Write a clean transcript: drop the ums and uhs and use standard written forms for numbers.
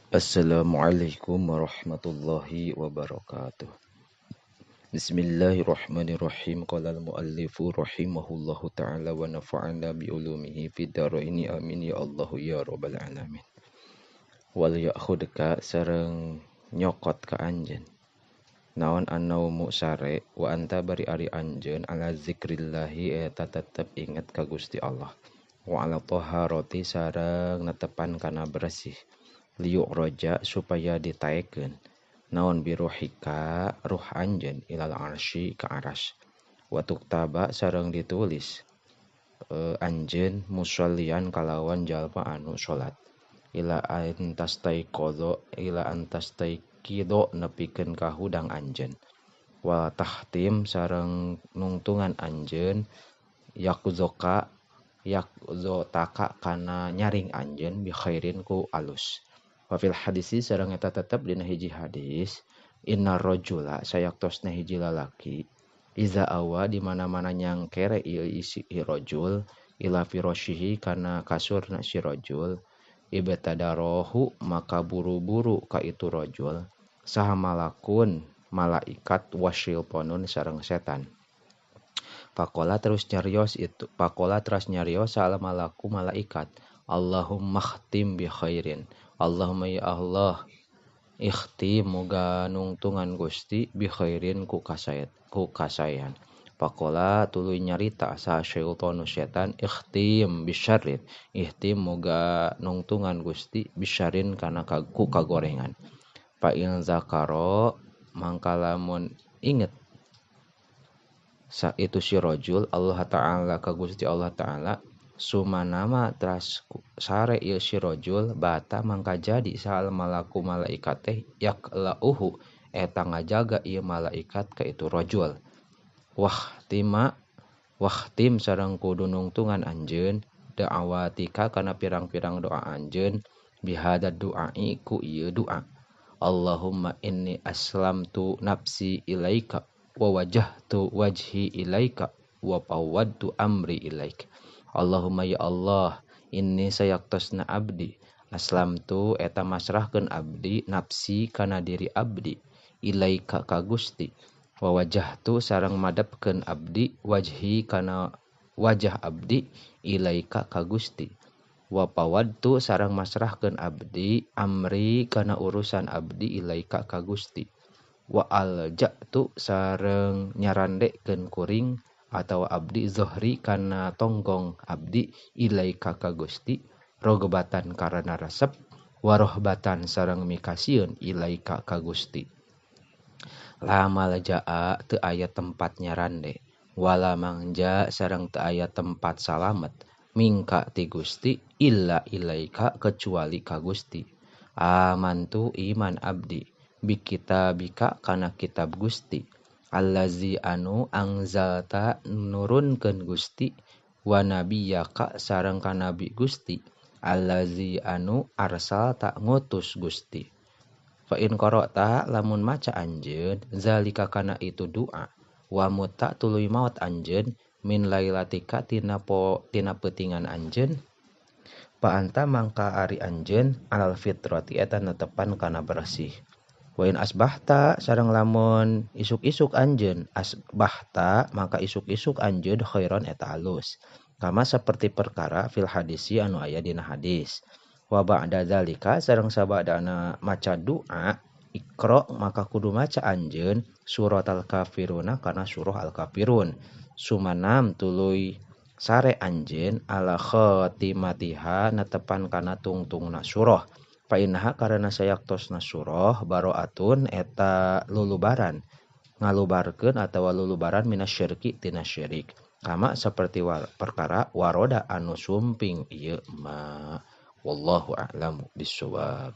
Assalamualaikum warahmatullahi wabarakatuh. Bismillahirrahmanirrahim. Qala al-muallifu rahimahullahu ta'ala wa nafa'ana bi ulumihi fid dharaini, amin ya Allah ya rabbal alamin. Wal ya'khudka sareng nyokot ka anjeun naon annaumu sare wa anta bari ari anjeun ala zikrillahi eta tetep inget ka Gusti Allah, wa ala taharati sareng netepan kana bersih, liuk roja supaya ditaekeun naon biruhika ruh anjeun ilal arsy ka aras, wa tuktaba sareng ditulis anjeun musallian kalawan jalma anu salat, ila antastaiqadha ila antastaiqidho nepikeun ka hudang anjeun, wa tahtim sareng nungtungan anjeun yakzoka yakzotaka kana nyaring anjeun bi khairin ku alus. Wa fil hadisi sareng eta tetep dina hiji hadis, inna rajula sayaktosna hiji lalaki iza awa di mana-mana nyangkere ieu isi rajul ila firasyihi kana kasurna si rajul, ibtadarohu maka buru-buru ka itu rajul saha malakun malaikat wasyaitonun sareng setan. Pakola terus nyarios itu, pakola terus nyarios salah malaku malaikat, Allahumma khtim bi khairin, Allahumma ya Allah ikhtim muga nungtungan Gusti bi khairin ku kasayat ku kasayan. Pakola tuluy nyarita sa syaitanu setan, ikhtim bisyarrin, ikhtim muga nungtungan Gusti bisyarrin kana ku kagorengan. Fa in zakaro mangka lamun inget sa itu si rajul Allah Ta'ala ka Gusti Allah Ta'ala, sumanama teras sare ieu si rajul bata mangka jadi sahal malaku malaikat teh yaklauhu eta ngajaga ieu malaikat ka itu rajul. Wah tima wah tim sareng kudu nungtungan anjeun da'awatika kana pirang-pirang doa anjeun bihada du'ai ku ieu doa, Allahumma inni aslamtu nafsi ilaika wa wajjahtu wajhi ilaika wa fawwadtu amri ilaika. Allahumma ya Allah inni sayaktosna abdi aslamtu eta masrahkeun abdi nafsi kana diri abdi ilaika ka Gusti, wa wajjahtu sareng madepkeun abdi wajhi kana wajah abdi ilaika ka Gusti, wa fawwadtu sareng masrahkeun abdi amri kana urusan abdi ilaika ka Gusti, wa alja'tu sareng nyarandekeun kuring atau abdi zohri kana tonggong abdi ilaika ka Gusti, rogbatan karana resep warohbatan sareng mikasieun ilaika ka Gusti. La malja'a teu aya tempat nyarande wala mangja sareng teu aya tempat salamet mingka ti Gusti illa ilaika kecuali ka Gusti. Amantu iman abdi bi kitabika kana kitab Gusti allazi anu angzalta nurunkeun Gusti wa nabiyaka sareng ka nabi Gusti allazi anu arsalta ngutus Gusti. Fa in qara'ta lamun maca anjeun zalika kana itu doa wa mutta tuluy maot anjeun min lailatika tina po tina peutingan anjeun pa anta mangka ari anjeun alal fitrati eta netepan kana bersih. Wa in asbahta sareng lamun isuk-isuk anjeun asbahta maka isuk-isuk anjeun khairon eta alus, kama seperti perkara fil hadisi anu aya dina hadis. Wa ba'da zalika sareng sabadana maca doa iqra maka kudu maca anjeun surat al-kafiruna kana surah al-kafirun, sumanam tuluy sare anjeun ala khatimatiha netepan kana tungtungna surah. Fa innaha karana sayaktosna surah baroatun eta lulubaran ngalubarkeun atawa lulubaran minasyirki tina syirik, kama seperti perkara waroda anu sumping ieu ma. Wallahu a'lamu bissawab.